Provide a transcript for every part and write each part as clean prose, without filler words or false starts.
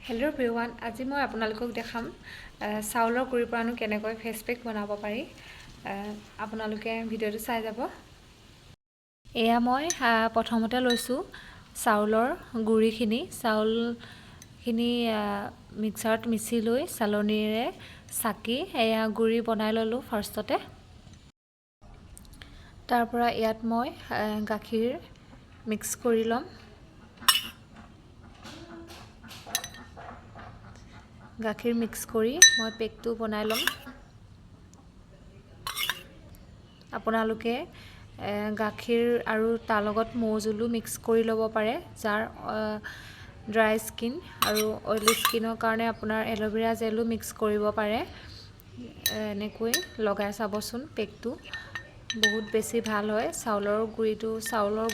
Hello' everyone, আজি মই আপোনালোকক দেখাম চাউলৰ গুড়িৰ পৰানো কেনেকৈ ফেচ পেক বনাব পাৰি। আপোনালোকে ভিডিঅ'টো চাই যাব। এয়া মই প্ৰথমতে লৈছোঁ চাউলৰ গুড়িখিনি। চাউলখিনি মিক্সাৰত মিচি লৈ চালনীৰে চাকি এয়া গুড়ি বনাই ল'লোঁ ফাৰ্ষ্টতে। তাৰপৰা ইয়াত মই গাখীৰ মিক্স কৰি ল'ম। গাখীৰ মিক্স কৰি মই পেকটো বনাই ল'ম। আপোনালোকে গাখীৰ আৰু তাৰ লগত মৌজোলো মিক্স কৰি ল'ব পাৰে। যাৰ ড্ৰাই স্কিন আৰু অইলি স্কিনৰ কাৰণে আপোনাৰ এল'ভেৰা জেলো মিক্স কৰিব পাৰে। এনেকৈ লগাই চাবচোন, পেকটো বহুত বেছি ভাল হয়। চাউলৰ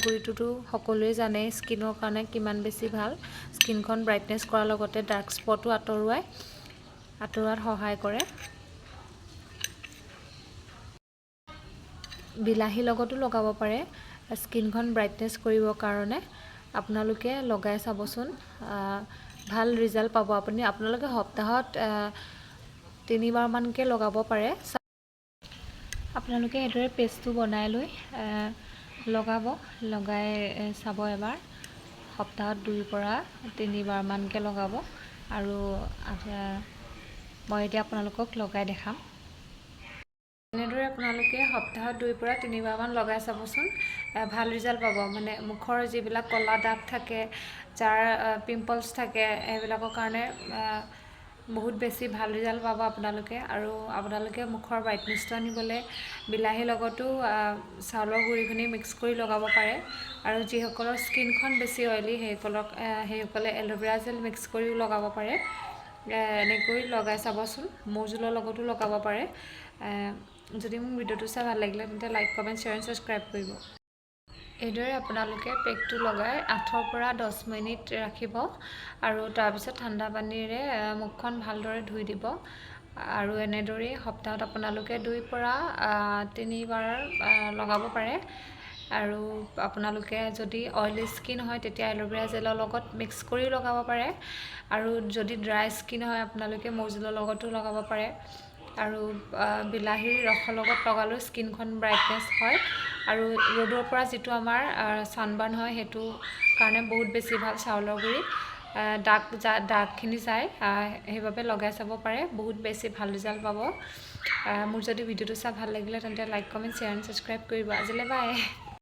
গুড়িটোতো সকলোৱে জানে স্কিনৰ কাৰণে কিমান বেছি ভাল। স্কিনখন ব্ৰাইটনেছ কৰাৰ লগতে ডাৰ্ক স্পটো আঁতৰোৱাত সহায় কৰে। বিলাহীৰ লগতো লগাব পাৰে স্কিনখন ব্ৰাইটনেছ কৰিবৰ কাৰণে। আপোনালোকে লগাই চাবচোন, ভাল ৰিজাল্ট পাব আপোনালোকে সপ্তাহত তিনিবাৰমানকৈ লগাব পাৰে। আপোনালোকে এইদৰে পেষ্টটো বনাই লৈ লগাব, লগাই চাব এবাৰ। সপ্তাহত 2ৰ পৰা 3বাৰমানকৈ লগাব আৰু মই এতিয়া আপোনালোকক লগাই দেখাম। এনেদৰে আপোনালোকে সপ্তাহত 2ৰ পৰা 3বাৰমান লগাই চাবচোন, ভাল ৰিজাল্ট পাব। মানে মুখৰ যিবিলাক ক'লা দাগ থাকে, যাৰ পিম্পলছ থাকে, সেইবিলাকৰ কাৰণে বহুত বেছি ভাল ৰিজাল্ট পাব আপোনালোকে। আৰু আপোনালোকে মুখৰ ব্ৰাইটনেছটো আনিবলৈ বিলাহীৰ লগতো চাউলৰ গুড়িখিনি মিক্স কৰি লগাব পাৰে। আৰু যিসকলৰ স্কিনখন বেছি অইলি, সেইসকলে এল'ভেৰা জেল মিক্স কৰিও লগাব পাৰে। এনেকৈ লগাই চাবচোন, মৌজোলৰ লগতো লগাব পাৰে। যদি মোৰ ভিডিঅ'টো চাই ভাল লাগিলে, তেন্তে like, comment, share and subscribe কৰিব। এইদৰে আপোনালোকে পেকটো লগাই 8ৰ পৰা 10 মিনিট ৰাখিব আৰু তাৰপিছত ঠাণ্ডা পানীৰে মুখখন ভালদৰে ধুই দিব। আৰু এনেদৰেই সপ্তাহত আপোনালোকে 2ৰ পৰা 3বাৰ লগাব পাৰে। আৰু আপোনালোকে যদি অইলি স্কিন হয়, তেতিয়া এল'ভেৰা জেলৰ লগত মিক্স কৰিও লগাব পাৰে। আৰু যদি ড্ৰাই স্কিন হয়, আপোনালোকে মৌজোলৰ লগতো লগাব পাৰে। আৰু বিলাহীৰ ৰসৰ লগত লগালেও স্কিনখন ব্ৰাইটনেছ হয় আৰু ৰ'দৰ পৰা যিটো আমাৰ ছানবাৰ্ণ হয়, সেইটো কাৰণে বহুত বেছি ভাল চাউলৰ গুড়ি। দাগখিনি যায়, সেইবাবে লগাই চাব পাৰে, বহুত বেছি ভাল ৰিজাল্ট পাব। মোৰ যদি ভিডিঅ'টো চাই ভাল লাগিলে, তেন্তে like, comment, share and subscribe কৰিব। আজিলৈ বাই।